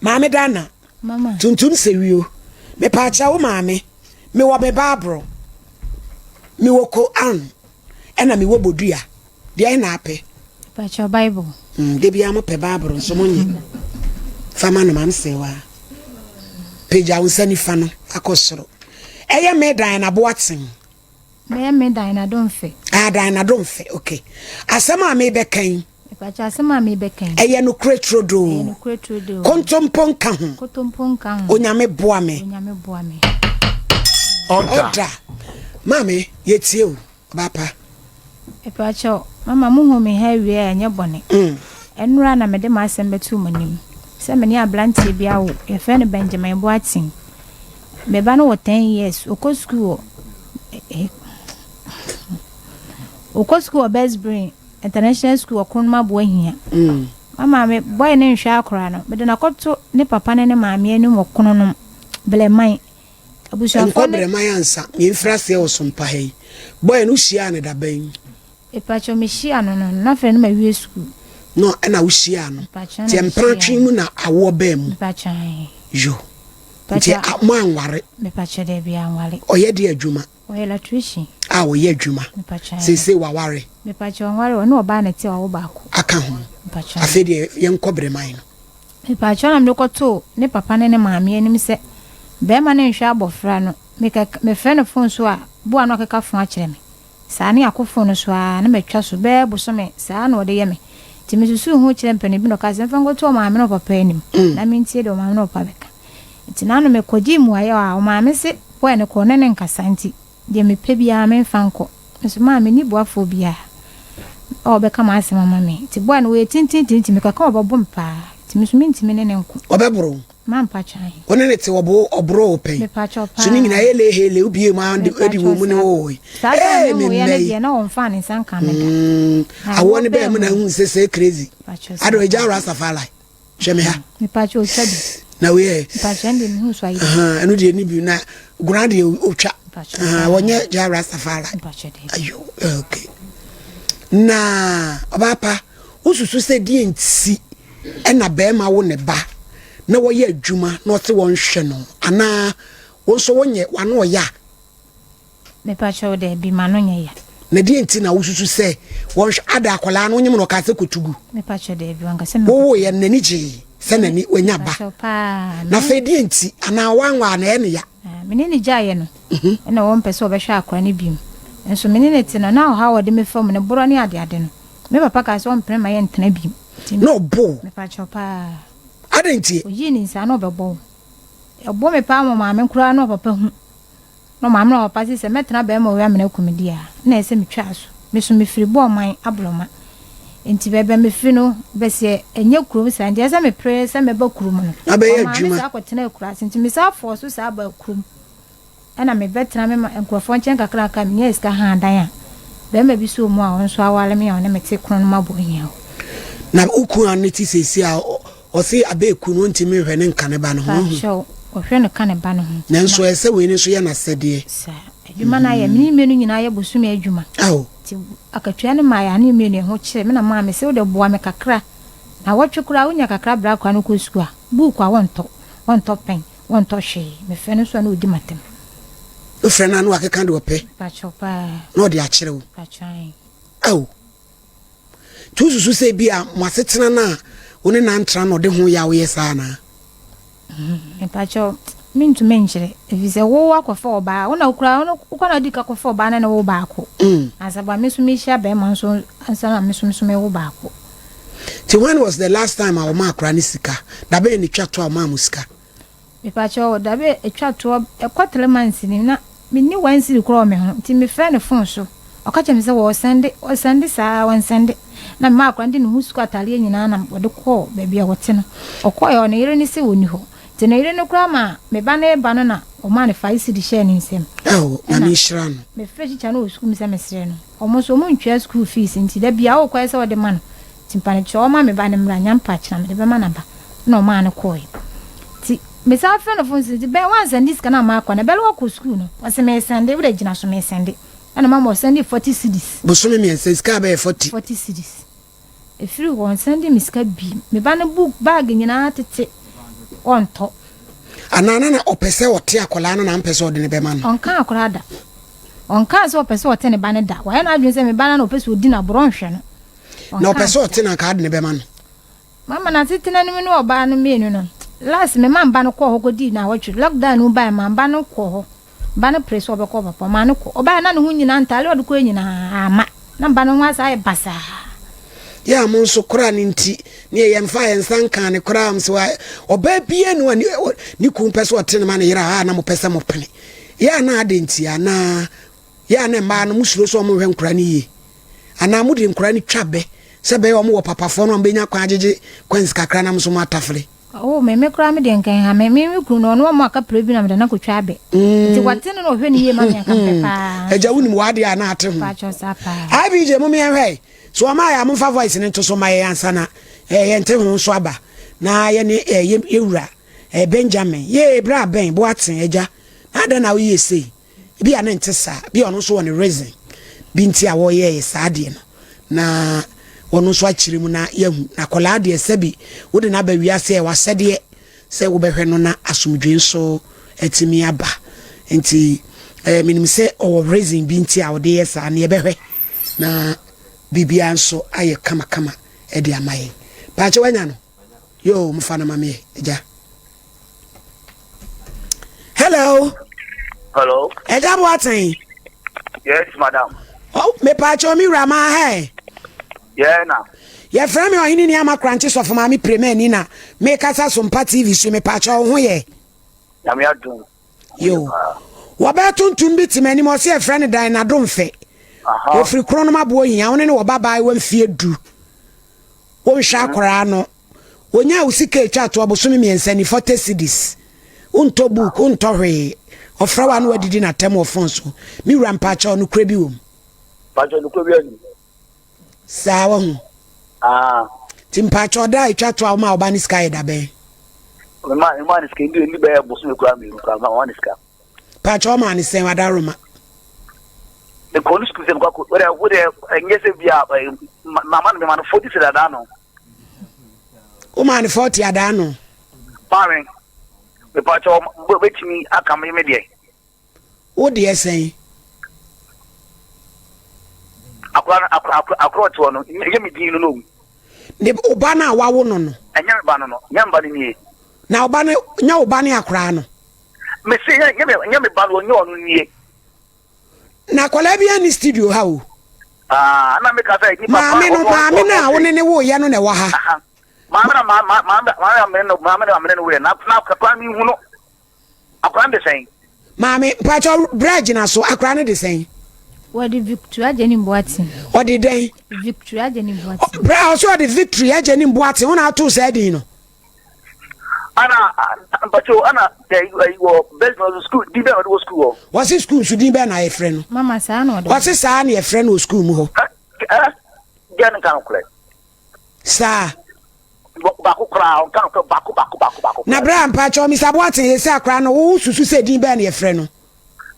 Maame Dana, tuntum sɛ wio. Mepaakyɛ wo maame, mewɔ me Bible, mewɔ Koran, ɛna mewɔ bodua. Deɛ na apɛ? Mepaakyɛ Bible. De bia mopɛ Bible nso monyɛ. Fa ma no ma msɛ wa. Pagya wo nsa nifa no akɔ soro. Ɛyɛ me dan na boaten. Mɛyɛ me dan na domfe. Ah, dan na domfe. Okay. Asɛm a mebɛka yi. Mepaakyɛ asɛm a mebɛka yi. Ɛyɛ nokorɛ turodoo. Ɛyɛ nokorɛ turodoo. Kontompo nka ho. Kontompo nka ho. Onyame boa me. Onyame boa me. Ɔda. Maame, yɛtie o. Bapa. Mepaakyɛ, mama muhu me ha awie a ɛnyɛ bɔne. Ɛnora na mede m'asɛm bɛto mo anim. Sɛ me ne aberanteɛ bi awo, yɛfrɛ no Benjamin Boateng. Me ba no wɔ 10 years, ɔkɔ sukuu wɔ ɔkɔ sukuu wɔ Best Brain International School wɔ Kronum Aboahia. Mama me boy ne nhwɛ akora no, mede no akɔto ne papa ne ne maame anim wɔ Kronom, Bleman. Abusuafoɔ Nkɔ Bleman ansa, yɛmfiri aseɛ wɔ Sompa ha yi. Boy no wohyiaa no da bɛn? Mepakyɛ mehyia no no, na afei no mawie sukuu. No, ɛna wohyiaa no. Mepakyɛ Nti na mpena mehyia twe no. mu na awoɔ baa mu. Mepakyɛ. Yo. Nti mo anware? Mepakyɛ daabi anware. Ɔyɛ de adwuma? Ɔyɛ electrician. A ɔyɛ adwuma. Mepakyɛ. Seesei waware? Mepakyɛ ɔnware, ɔne ɔbaa na ɛte a ɔwo baako. Aka ho. Mepakyɛ. Afei deɛ yɛnkɔ Breman no. Mepakyɛ na mede kɔtoo ne papa ne ne maame anim sɛ bɛrima no nhwɛ abɔfra no. Mefrɛ no phone so a, boa no akeka phone akyerɛ me. Saa ne akɔ phone no so ara na matwa so bɛyɛ bosome saa na ɔde yɛ me. Nti mesusuu ho kyerɛɛ mpanin bi na ɔkaa sɛ mfa nkɔto ɔmaame ne ɔpapa anim na mentie deɛ ɔmaame ne ɔpapa bɛka. Nti n'ano mekɔgyee mmuaeɛ a ɔmaame se boy no kɔ ɔne no nkasa nti deɛ mepɛ biara memfa nkɔ. Nso maa menni boafoɔ biara a ɔbɛka m'asɛm ama me. Nti boy no ɔyɛ tintintin nti mekɔka ɔbɛbo me paa nti me nso mentumi ne no nko. Ɔbɛboro wo? Mampa kwan. Wo ne ne te ɔbo ɔboro wo pɛn? Mepakyɛw paa. So ne nyinaa yɛ leehele wobie mu a de wɔ mu ne wowoe? Saa Ee time me no mma woyɛ no yi. deɛ na ɔmfaa ne nsa nka me da. Awoɔ no bɛɛ mu na ahu sɛ sɛ crazy. Mepakyɛw Adɔ agya Rastafari. Hwɛ me ha. Mepakyɛw otwa bi. Na wei yɛ. Mepakyɛw ɛno deɛ mehu so ayɛ bi. Ɛno deɛ ne bi na gona deɛ otwa. Mepakyɛw. Wɔnyɛ gya Rastafari. Mepakyɛw deɛ. Ayo okay. Na ɔbaa pa wosusu sɛ deɛ nti ɛna bɛrima wo ne ba na wɔyɛ adwuma na ɔte wɔn hwɛ no anaa wo nso wonyɛ wano ɔyɛ a. Mepakyɛw daabi m'ano nyɛ ya. Na deɛ nti na wosusu sɛ wɔnhwɛ ada akwadaa no wonyem no ɔkaa sɛ kɔtu gu. Mepakyɛw daabi wanka sɛ mekɔtu. Wowoeɛ no n'ani gyee sɛ n'ani wanya ba. Mepakyɛw paa. Na afei deɛ nti anaa wanwa a na ɛyɛ ne ya. Me ne no gyaeɛ no ɛna wɔmpɛ sɛ ɔbɛhwɛ akwadaa no biom. Nso me ne no te no na ɔhaw a ɔde me fa mu no borɔ ne adeade no me papa kaa sɛ ɔmpene ma yɛntena biom. Na ɔbo wo? Mepakyɛw paa. Adɛn nti? Ɔyii ne nsa na ɔbɛbɔ wo. Ɛbɔ me paa ma maame koraa na ɔpapa hu. Na ɔmaame na ɔpapa se sɛ mɛtena bɛrima wei amena aku me deɛ a, na ɛsɛ sɛ metwa aso. Me so mefiri Bɔɔman Aborɔma. Nti baabi a mefiri no, bɛseɛ ɛnyɛ kurom saa nti ɛsɛ sɛ mepere sɛ mɛba kurom no. Abɛyɛ Ɔmaa me adwuma. saa kɔtenaa akuraase nti mesan fɔɔ so saa baa kurom. Ɛna mebɛtena me ma nkurɔfoɔ nkyɛn kakrakra, menyaa sika haa dan a bɛrima bi sɔɔ mu a ɔno nso aware me a ɔne me te Kronom Abohia hɔ. Na wo kunu a ne te seesei a ɔse abeeku no ɔntumi nhwɛ ne nka ne ba no ho wahu. Pakyɛw, ɔhwɛ no ka ne ba no ho. Nanso ɛsɛ sɛ wei no nso yɛ n'asɛdeɛ. Saa, adwuma no ayɛ, me ne mmienu nyinaa yɛ bosome adwuma. Ao. Nti akatua no maa yɛn ne mmienu yɛn ho kyere me na maa me se wode boa me kakra. Nawɔtwe koraa wonya kakra brɛ akwadaa no kɔ sukuu a, buuku a wɔntɔ, wɔntɔ pɛn. Wɔntɔ hwee. Mefrɛ no nso a na ɔdi m'atɛm. Wofrɛ no a na wakeka deɛ ɔpɛ. Mepakyɛw paa. Na ɔde akyerɛ wo. Mepakyɛw ae. Ao. Nti wosusu sɛ ebi a mo asetena no a wo ne no antra na ɔde ho yaw yɛ saa anaa? Mepakyɛw, mentumi nkyerɛ. Efisɛ wo akɔfa ɔbaa, wo na wokura, wokɔ na wodi ka kɔfa ɔbaa na ne wo baako. Ansa ba me nso mehyia bɛrima nso ansa na me nso nso mewo baako. Nti when was the last time a wɔmaa akwadaa no sika? Da bɛn na etwa toɔ a wɔmaa mo sika? Mepakyɛw, da bɛ etwa toɔ, ɛkɔ 3 months ni na menni 1 cedi koraa wɔ me ho nti mefrɛ no phone so, ɔka kyerɛ me sɛ wɔresɛnde, ɔsɛnde saa ɔnsɛnde. Na memaa akwadaa no de ne ho sukuu ataadeɛ nyinaa na wɔde kɔɔ baabi a wɔte no. Ɔkɔeɛ hɔ, ne yere no se ɔnni hɔ. Nti ne yere no koraa maa me ba no reba no na ɔmaa no 5 cedi hyɛɛ ne nsam. Ao, Nyame nhyira no. Mefrɛ tikya no wɔ sukuu mu sɛ mesrɛ no. Ɔmo nso ɔmo ntua school fees nti da biaa ɔɔkɔ ɛsɛ ɔde ma no nti mpanekyɛw ɔma me ba no mmra nya mpakyena mede bɛma no aba na ɔmaa no kɔɔɛ nti me san frɛ no phone so nti bɛn wansɛnde sika no amma akɔ no bɛle wakɔ school no ɔse mesɛnde wode gyina so mesɛnde ɛna mama ɔsɛnde 40 cedis. Bosome 3 sika bɛyɛ 40. 40 cedis. Ɛfiri hɔ ɔnsɛnde me sika bio. Me ba no book bag nyinaa tete. ɔntɔ. Anaa na na ɔpɛ sɛ ɔte akwadaa no na ampɛ sɛ ɔde no bɛma no? Ɔnkaa koraa da. Ɔnkaa sɛ ɔpɛ sɛ ɔte ne ba no da. Wayɛ n'adwene sɛ me ba no na ɔpɛ sɛ ɔdi no aborɔ ɔnhwɛ no. Na ɔpɛ sɛ ɔte no anka ade no bɛma no? Mama n'asetena no mu ne ɔbaa no mmienu no, last me ma mba no kɔɔ hɔ kɔdii naawɔtwe. Lockdown no mu baeɛ ma mba no kɔɔ hɔ. Ba no pere sɛ ɔbɛkɔ papa, ɔmaa no kɔ. Ɔbaeɛ na ne ho nyinaa, ntaade a ɔde kɔeɛ nyinaa amma. Na ba no ho asan ayɛ basaa. Yɛ a mo nso koraa no nti, neɛ yɛmfaa yɛn nsa nkaa no koraa mo sɛ ɔbaa biara ni hɔ a ne kunu pɛ sɛ ɔte no ma ne yere a na mopɛ sɛ mopene. Yɛ a na adɛn nti anaa yɛ a na mmaa no mosuro sɛ wɔnhwɛ nkora no yie anaa mode nkora no twa bɛ sɛ bɛyɛ wɔn wɔ papafoɔ no a mobɛnya kwan agyegye coins kakra na mo nso moatafere. Oh me me koraa me deɛ nka ɛnha me me me kunu no ɔno ɔmo aka pere bi na mede no akɔtwa abɛ nti wate no na ɔhwɛ ne yie ma me anka mpɛ paa. Agya wonim w'adeɛ a na ate ho. Paatwɔ saa paa. IBJ mom yɛn hwɛ so ɔma yɛ a momfa voice no nto so ma yɛn ansa na eh, yɛn te ho nso aba na yɛne eh, yɛ wura eh, Benjamin yee bra bɛn Boateng agya na adɛn na woyɛ sei. Ebia na ɛnte saa. Ebia ɔno nso wɔ ne reason bi nti a wɔyɛɛ saa adeɛ no. Na ɔno nso akyerɛ mu na yɛahu. Na akwadaa deɛ sɛbi wode no aba wiase a ɛwɔ asɛdeɛ sɛ wobɛhwɛ no na asomdwoe nso atumi aba. Nti eh, menim sɛ ɔwɔ reason bi nti a ɔde yɛ saa no yɛbɛhwɛ na biribiara nso ayɛ kamakama de ama yɛn. Paakyɛ wanya no? Yoo, mofa no ma me agya. Hello. Hello. Ẹja Boateng. Yes, madam. Oh, me pacho mi wura ma ha. Yeah, na. Yɛfrɛ me ɔhene ni ama krankye sɔfo maame premani na mekasa so mpa TV so me pacho wo ho yɛ. Nyame adom. Yo. Wɔbɛɛ tuntum bi te m'anim ɔse yɛfrɛ no Dan Nadomfɛ. Ofiri kronom aboɔ hia wo ne ne wɔ babaayewa mfie du. Wonhwɛ akwaraa no. Onyaa wo sika etwa toɔ bosome miensa ni, 40 cedis. Wontɔ book, wontɔ hwee. Ɔfrɛ wo a na wadidi no atɛm wɔ phone so. Me wura mpakyɛw nokorɛ bi wɔ mu? Mpakyɛw nokorɛ bi ani. Saa wahu. Ah. Ti mpakyɛw da a etwa toɔ a woma ɔba ne sika yɛ da bɛn? Mema mema ne sika ndi ndi bɛyɛ bosome koraa mmienu koraa mema ne sika. Pakyɛ ɔmaa ne sɛn wadaroma. Mekɔ no sukuu sɛ mekɔ akɔ wode wode ɛnyɛ sɛ bi a mama no mema no 40 cedi adaa no. Womaa no 40 adaa no. Maame mepakyɛ wobɛtumi aka me me deɛ. Wo deɛ sɛn? Akora no akora akora akora ɔte hɔ no ɛnyɛ me din no no. Ne ɔba no a wawo no no. Ɛnyɛ me ba no no nyɛ me ba no nie. Na ɔba no nyɛ wo ba ne akora no. Mese nyɛ nyɛ me nyɛ me ba no ɔnyɛ ɔno nie. Na akwadaa bi ani studio ha o. Ah, na meka sɛ nipa maame no maame no a wo ne ne wo yɛ no na ɛwɔ ha. Maame na maame maame na mene no maame na mene no yɛ na na akwadaa mi hu no akwadaa no de sɛn. Maame mpatsɔ bra gyina so akwadaa no de sɛn. Wɔde Victory Agyenim Boateng. Ɔde dɛn? Victory Agyenim Boateng. Bra ɔsɛ ɔde Victory Agyenim Boateng wɔn na ato saa din no. Ana mpacho ana ɛyi wɔ bɛs na school din bɛn na ɔde wɔ school hɔ. Wɔsi school nso din bɛn na yɛfrɛ no. Mama saa na ɔde. Wɔsi saa na yɛfrɛ no wɔ school mu hɔ. Ɛ gɛ no nka nokorɛ. Saa. Baako koraa ɔnka nokorɛ baako baako baako baako. Na bra mpacho Mr. Boateng yɛsi akora no wo susu sɛ din bɛn na yɛfrɛ no.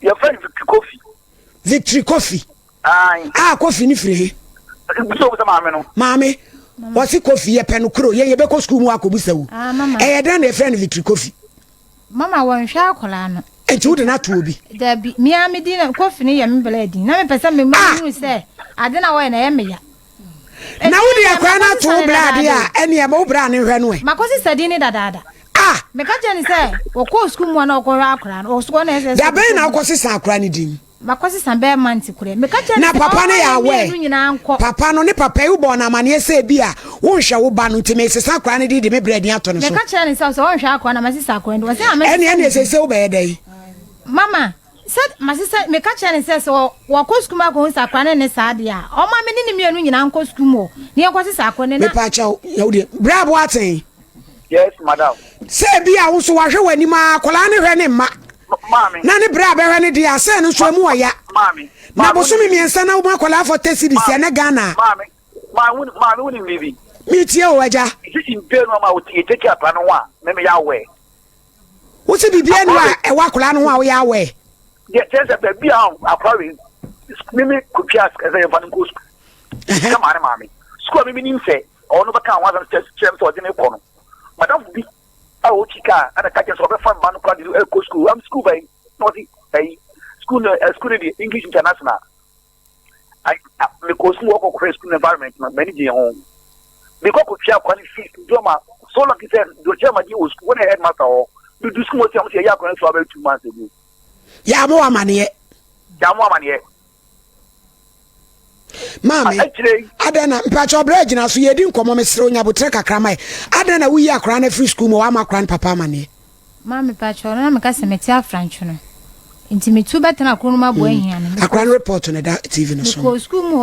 Yɛfrɛ no Victory Kofi. Victory Kofi. Ae. A Kofi ne firi he? Bisa obusa maame no. Maame, wɔse Kofi yɛpɛ no koro, yɛn yɛbɛkɔ sukuu mu akɔbusa wo. Ah, mama. Ɛyɛ dɛn na yɛfrɛ no Victory Kofi? Mama wɔnhwɛ akwadaa no. Nti wode no ato obi? Dabi, me ara me din na Kofi no yɛ me bla din. Na mepɛ sɛ me ma Ah! hunu sɛ ade na wɔyɛ no ɛyɛ me ya. Na wode akwadaa no ato wo bla ade a, ɛneɛ ma wo bra no nhwɛ no ɛ. Makɔsesa din no dadaada. Ah! Meka kyerɛ no sɛ wɔkɔɔ sukuu mu a na ɔkɔhwɛ akwadaa no. Ɔwɔ sukuu hɔ na ɛsɛ sɛ Da bɛn na wokɔsesa akwadaa no din? Makɔsesa bɛyɛ month korɛ. Meka kyerɛ no Na sɛ papa no ɔmma yɛ yɛn aware. mmienu nyinaa nkɔ. Papa no ne papa yi wobɔɔ no amaneɛ sɛ ebia wonhwɛ wo ba no nti mesesa akwadaa no din de me brɛ din ato no so. Meka kyerɛ no sɛ sɛ ɔnhwɛ akwadaa no a masesa akwadaa no din. Ɔse ah mɛsesa Ɛneɛ ne ɛneɛ din. seesei wobɛyɛ dɛn? Mama, sɛ masesa meka kyerɛ no sɛ sɛ wɔkɔ sukuu mu akɔhu sɛ akwadaa no nne saa deɛ a ɔmma me ne ne mmienu nyinaa nkɔ sukuu mu hɔ na yɛnkɔsesa akwadaa no na. Mepaakyɛw, na wodeɛ bra Boateng. Yes, madam. Sɛ ebia wo nso wahwɛ w'anim ara, akwadaa no hwɛ ne mma, na ne berɛ a bɛhwɛ no deɛ asɛe no nso emu ɔya. Na bosome mmiɛnsa na woma akwadaa 40 cedis ɛnɛ Ghana a. Maame, maame wonim biribi? Metie o agya. Sisi mpɛ no ama yɛtaki akwadaa no ho a, me meyɛ aware. Wo se biribi anu a ɛwɔ akwadaa no ho a woyɛ aware? Deɛ kyerɛ sɛ baabi a akwadaa wei meme kɔtwa sika sɛ yɛmfa no nkɔ sukuu. Sika maa ne maame. Sukuu a meme nim sɛ ɔno bɛka ho asɛm kyerɛ me sɛ ɔde me kɔ no. Madamfo bi a ɔwɔ ɔtwi kaa ɛna ka kyerɛ sɛ ɔbɛfa mma no koraa de ɛkɔ sukuu. Am sukuu bɛn na ɔsi ɛyi sukuu no ɛ sukuu no deɛ English International. Mekɔ sukuu ɔkɔ kɔhwɛ sukuu no environment no m'ani gye ho. Mekɔ kɔtwa akwa no fees nti ɔma so lucky sɛ deɛ ɔkyerɛ ma gye wɔ sukuu wɔn headmaster hɔ. Medu sukuu mu ɔsi ɔmo sɛ yɛyɛ akwa no so abɛyɛ 2 months ago. Yɛ amo amaneɛ. Yɛ amo amaneɛ. Maame, adɛn na mpakyɛ ɔbrɛ agyina so yɛdi nkɔmmɔ? Mesrɛ onyabotrɛ kakra ma yɛ. Adɛn na woyi akora no afiri sukuu mu a woama akora no papa amanneɛ? Maame, pakyɛ ɔno na meka sɛ mete afrantwo no nti metu bɛtena koro no mu aboa ahia no. Akora no report no da TV no so. Mekɔɔ sukuu mu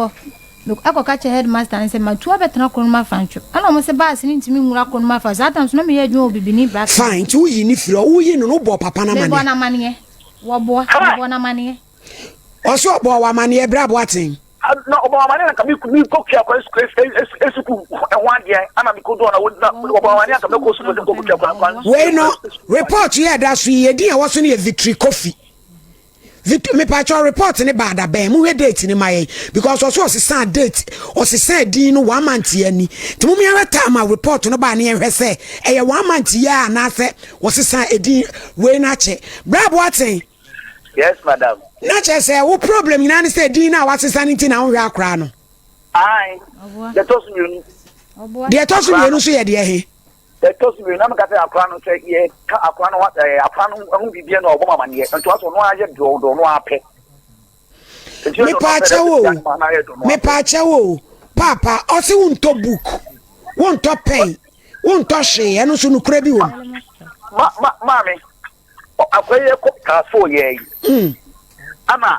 hɔ akɔka kyerɛ headmaster no sɛ matu abɛtena koro no mu afrantwo, ɛna ɔmo sɛ baase no ntumi nwura koro no mu afa. Saa tam so na meyɛ adwuma wɔ bibini bracket. Fine, nti woyi ne firi hɔ, woyi no no wobɔ papa no mebɔ amanneɛ? No amanneɛ, wɔboa mebɔ no amanneɛ. Ɔsɛ ɔbɔ wɔ amanneɛ berɛ aboaten. Na ɔbɔ amaneɛ na nka mi kɔ tua kwan sukuu ɛho adeɛ ana mi kɔ do na ɔbɔ amaneɛ nka mɛkɔ sukuu sɛ nkɔ tua kwan. Wei no report yɛ ɛda so yi, edin a ɛwɔ so no yɛ Victory Kofi. Victory, mepakyɛw, report ne baada bɛn? Mohwɛ date ne ma yɛn, because ɔso ɔsesa date, ɔsesa edin no one month yɛ ani, nti mo yɛhwɛ time a report no baa ne yɛhwɛ sɛ ɛyɛ one month yɛ a anaasɛ wɔsesa edin wei no akyɛ. Bra Boaten. Yes, madam. Na kyerɛ sɛ wo problem nyinaa ne sɛ din no a wasesa no nti na wohwɛ akoraa no. Ae. Deɛ ɛtɔ so mmienu. Deɛ ɛtɔ so mmienu nso yɛ deɛ he? Deɛ ɛtɔ so mmienu na meka sɛ akora no, sɛ yɛka akora no ɛɛ akora no ho biribiara na ɔbɔ mu amaneɛ nti wasɛ ɔno ayɛ deɛ ɔdɔ ɔno apɛ. Mepaakyɛw o, mepaakyɛw o, paapa ɔse wontɔ book, wontɔ pen, wontɔ hwee, ɛno nso nokorɛ bi wɔ mu? Ma ma maame, akora yi kɔ class four yɛ yi ama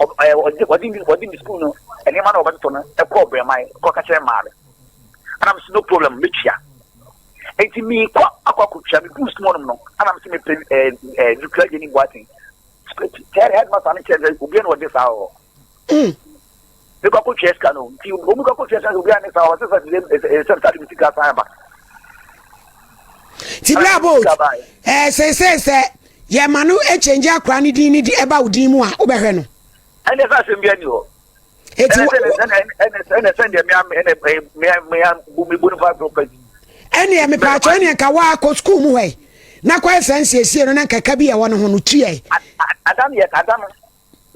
ɔde ɔde ɔde ne sukuu no nneɛma na ɔbɛtotɔ no ɛkɔ ɔbrɛman kɔ kakyɛ maame, ana mese no problem, metua. Nti miikɔ akɔ akɔtua, me duu sukuu hɔnom no, ana mese mepɛ ɛɛ ɛɛ Victoria Jenny Boateng. Headmaster no kyerɛ sɛ obiara na ɔde saa wɔ hɔ. Mekɔ akɔtua sika no nti omi kɔ akɔtua sika no, obiara ne saa wɔ sɛ sɛ sɛ sɛ sɛ de sika san ba. Nti bra boat ɛɛ seesei sɛ yɛma no ɛkyɛngye akora ne din ne di ɛba wo din mu a, wobɛhwɛ no? Ɛnɛ sɛ asɛm bi ani hɔ. Eti ɛnɛ sɛ deɛ mea ɛnɛ mea mea bu mi bu nifa property. Ɛneɛ mepaakyɛ, ɛneɛ nka woakɔ sukuu mu hɔ yi na kɔyɛ saa nsiesie no na nkaka bi a ɛwɔ no ho no tuae. Adam yɛ adam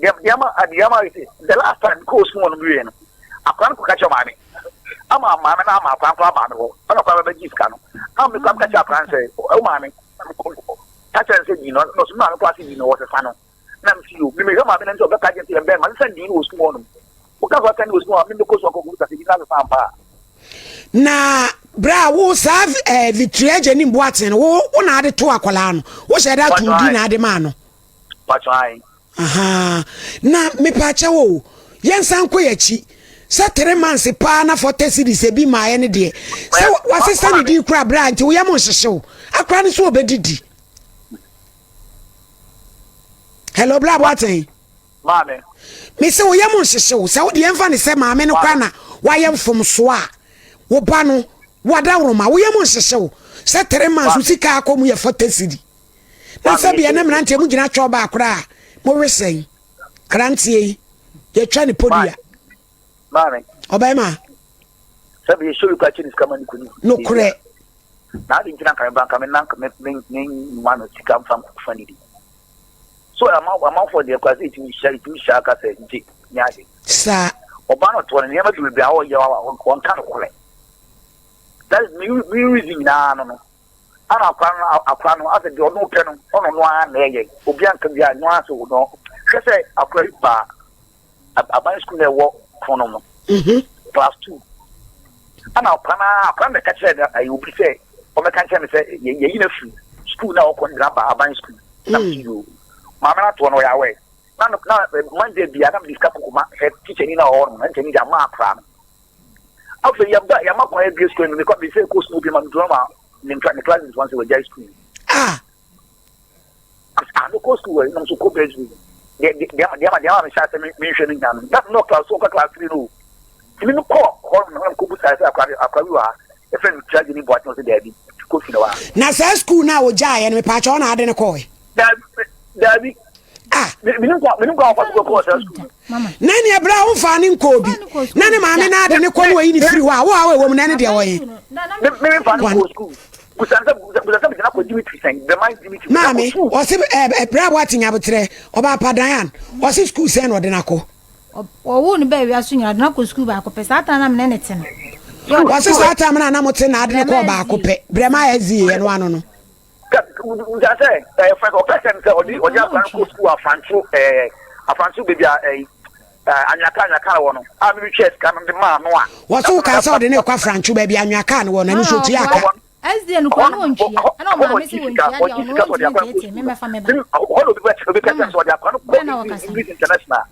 deɛ deɛ ma deɛ ma the last time kɔɔ sukuu hɔ no wie no, akora no kɔka kyerɛ maame ama maame no ama akora nkora maame hɔ, ɛna akora bɛgye sika no na me kora ka kyerɛ akora no sɛ ɛwo maame ka kyerɛ no sɛ di no na ɔso maame kora sɛ di no wɔsesa no na mesi yo memehwɛ maame no nti ɔbɛka gye sɛ yɛbɛn ma sesa din no wɔ sukuu hɔ nom, woka sɛ ɔsɛ ne wɔ sukuu hɔ a memekɔ so akɔkɔ sɛ di no asesa ampa a. Na berɛ a wo saa Victoria Agye ne Mboaten no, wo na ade to akwadaa no, wohyɛ da to di na ade maa no? Patwan. Aha, na mepaakyɛw o, yɛnsan nkɔ yɛn akyi sɛ 3 months paa na 40 cedis ebi maayɛ ne deɛ sɛ wasesa ne din kora berɛ a nti woyɛ mo nhyehyew akora no so ɔbɛdidi. Hello, bra Boaten. Maame. Mese woyɛ mo nhyehyew sɛ wode yɛmfa ne sɛ maame no kora na wayɛ mfomsoɔ a wo ba no wadaworoma, woyɛ mo nhyehyew sɛ 3 months wo sika akɔ mu yɛ 40 cedi na sɛ bia ne mmeranteɛ mu gyina twɛ ɔbaa koraa a mowe sɛn kranteɛ yi yɛtwa ne podua. Maame. Ɔbɛrima. Sɛbi yɛ sori kora kyɛ ne sika ma ne kunu. Nokorɛ. Na adi ntina nka me ba nka me nan me me me ma no sika nfa nfa didi so amanfoɔ deɛ kora sɛ ɛtumi hyia ɛtumi hyia aka sɛ gye ne ade. Saa. Ɔbaa no toɔ no nneɛma bebree a ɔyɛ wa wɔnka no korɛ. That is me me reason nyinaa no. Ana akora no akora no asɛ deɛ ɔno pɛ no ɔno no ara na ɛyɛ obi anka bi a no ara sɛ ɔno hwɛ sɛ akora yi baa aban sukuu na ɛwɔ kron no mu class two, ana akora no akora no bɛka kyerɛ no ɛyɛ obi sɛ ɔmɛka kyerɛ no sɛ yɛyi no afiri sukuu na ɔkɔ no ba aban sukuu na mm. yoo, maame no atoɔ no ɔyɛ awɛ na na Monday bia na mede sika koko ma head teacher ni na ɔwɔ no na nkyɛn ni de ama akora no. Afei yɛba yɛama kwan abie sukuu no, mekɔ mesɛ kɔ sukuu bi ma medura ma ne nkla ne classmates wɔn sɛ wɔgyae sukuu. Ah. Ah, mekɔ sukuu wɔ nam so kɔ bɛɛ sukuu deɛ deɛ deɛ ma deɛ ma mehyɛ asɛ menhwɛ no nyina no na no class so ɔkɔ class three no o tìmí mi kɔ hɔ no na mekɔ busa sɛ akora akora bi wɔ ha yɛfrɛ no tura gyeni boate sɛ daabi kɔ fi na wɔ ha. Na saa sukuu no a wɔgyaeɛ no, mepaakyɛ wo, na ade no kɔɔe? Daabi, daabi. Ah. Menim kwan wɔfa so kɔɔ saa sukuu. Na neɛ berɛ a womfaa ne nkɔɔ bi na ne maame no ade ne kɔ no wayi ne firi hɔ a wo a wɔ mu na ɛne deɛ wɔyɛ. Memfa no kɔɔ sukuu. Maame, ɔse ɛbrɛ a wate nyabotrɛ, ɔbaa pa Diane, ɔse sukuu sɛn na ɔde no akɔ? Ɔwoo no baa wiase nyina ɔde no akɔ sukuu baako pɛ, saa time na mene ne te no. Ɔse saa time na na mote na ade no kɔɔ baako pɛ, brɛ ma SDA ɛno ano no. Wusa sɛ ɛɛ fɛn ɔpɛ sɛm sɛ ɔde ɔde akora no kɔ sukuu afranto ɛɛ afranto beebi a ɛɛ anwea kaa anwea kaa wɔ no a mi twɛ sika no de maa no a. Wɔso wo kaa sɛ ɔde ne kɔ afranto baabi anwea kaa no wɔ no ɛno nso otua aka. SDA no kura no wɔn ntua ɛna ɔmaame sɛ wɔn ntua deɛ ɔno wɔn ntumi nteetee me mɛfa me ba. Hɔ na obi bɛ obi kɛsɛ sɛ ɔde akora no kɔ English International.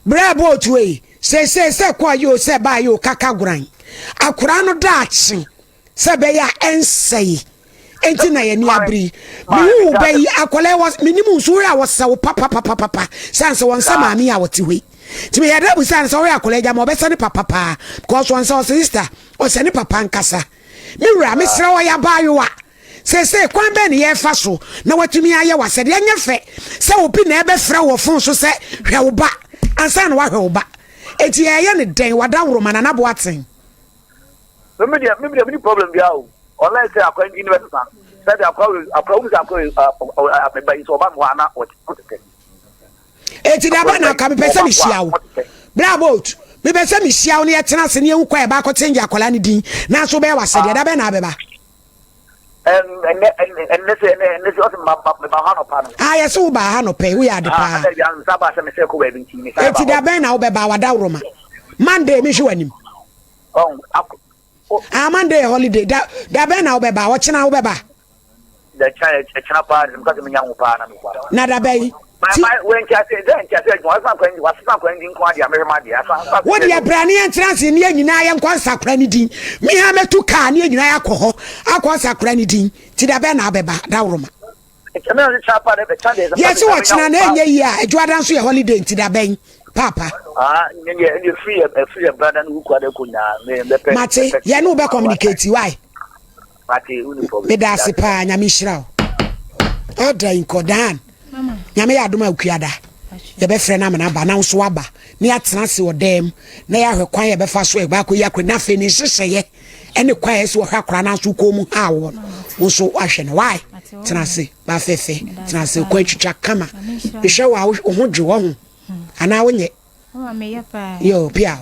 Berɛ a bɔɔtuo yi seesei sɛ kɔɔ yi o sɛ baa yi o kaka goran akora no daakye sɛ ɛbɛyɛ a ɛnsɛe enti na yɛn ani abere yi. Mehu wo ba yi, akwadaa yi, wɔ menim nso woyɛ a wɔsɛ wo papapapapa sane sɛ wɔn sɛ maame yi a wɔte hɔ yi. Nti meyɛ dɛ busa no sɛ woyɛ akwadaa gya ma ɔbɛsɛ ne papa paa because wɔn sɛ ɔsɛ sister ɔsɛ ne papa nkasa. Me wura mesrɛ ɔyɛ abaayewa seesei kwan bɛn ne yɛfa so na watumi ayɛ w'asɛdeɛ ɛnyɛ fɛ sɛ obi na ɛbɛfrɛ wɔ fon so sɛ hwɛ wo ba ansa na wahwɛ wo ba. Enti yɛyɛ ne dɛn wadaworoma Nana Boateng. Me me deɛ me deɛ me ni problem biara o unless sɛ akwa nti ne bɛ sesa sɛ de akwa wei akwa wumi sɛ akwa wei ɛ ɛ meba yi sɛ ɔba mi hɔ ana ɔte ɔte Eti da bɛn na ɔka mepɛ sɛ mehyia wo bra boat mepɛ sɛ mehyia wo na yɛtena ase na yɛhu kwan a yɛbɛakɔ change akwadaa no din nanso wobɛyɛ w'asɛdeɛ da bɛn na abɛba. Ɛnɛ ɛnɛ sɛ ɛnɛ ɛnɛ sɛ ɔsɛ meba meba ha nɔpa no. Ah yɛsɛ wo baa ha nɔpa yi woyɛ ade paa. Ɛna ɛdi nsa ba sɛ mesɛ kɔ baabi nti mesan ba Eti da bɛn na wobɛba wadaworoma Monday mehwɛ w'anim. Ɔn ako. O. Ah Monday yɛ holiday da da bɛn na wobɛba ɔkyena wobɛba. Da kyena ɛkyena paa de meka sɛ menya ho paa na mekɔ. Na da bɛn. Ti. Ma wei nti ase dɛ nti ase adwuma wasesa akwan di wasesa akwan di nko adeɛ a mehwɛ m'adeɛ asa asa. Wo deɛ bra ne yɛntena ase ne yɛn nyinaa yɛnkɔ nsakora ne din me ha mɛtu kaa ne yɛn nyinaa yɛakɔ hɔ akɔ nsakora ne din ti da bɛn na abɛba dawuroma. Yɛse ɔkyena na ɛnyɛ yie a adwoada nso yɛ holiday nti da bɛn paapa. Mate yɛne wo bɛ communicate why. Meda ase paa nyame nhyira wo. Ɔda nkɔ dan. Nyame yɛ adom a okuada yɛbɛfrɛ no amena aba na nso aba na yɛatena ase wɔ dɛm na yɛahwɛ kwan yɛbɛfa so ɛbɛ akɔyi akora na afei ne nhyehyɛeɛ ɛne kwan a ɛsɛ wɔhwɛ akora no nso kɔn mu ha wɔ no wo nso wahwɛ no why tena ase ba fɛfɛ tena ase kwan twitwa kama mehwɛ wɔ a wo ho dwe wɔ ho anaa wonyɛ yo pia.